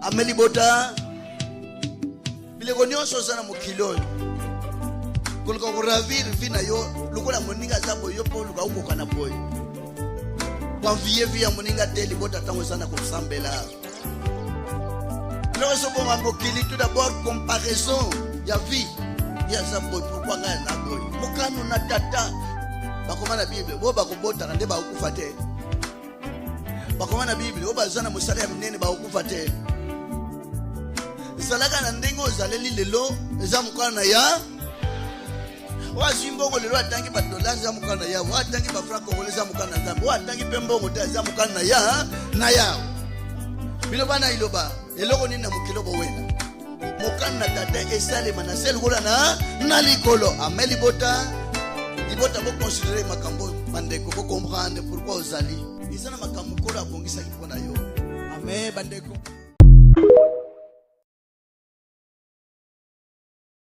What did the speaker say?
Ame libota, bileko nyonso oza na mokili oyo, koluka koravir vi na yo lokola moninga aza boye, yo mpo oluka okoka na boye, koenvie vi ya moninga te. Libota, ntango eza na kosambela, biloko ezobonga mokili, tout d'abord comparaison ya vie. Ye aza boye, pourquoi ngai na boye? Mokano na tata, bakoma na Bible oyo bakobotaka nde bakokufa te. Bakoma na Bible oyo baza na mosala ya minene bakokufa te. Ezalaka na ndenge ozaleli lelo, eza mokano na ya oyo azwi mbongo lelo, atangi badollar, eza mokano na yawe. Oyo atangi bafranc congolais, eza mokano na Nzambe. Oyo atangi mpe mbongo te, eza mokano na ya na yawe. Bino bana, iloba eloko nini na mokili bowela? Mokano na tata esalema na se lokola na likolo. Ame libota, libota, boconsidérer makambo, bandeko, bocomprendre pourquoi ozali. Eza na makambo Nkolo abongisaki mpo na yo. Ame bandeko.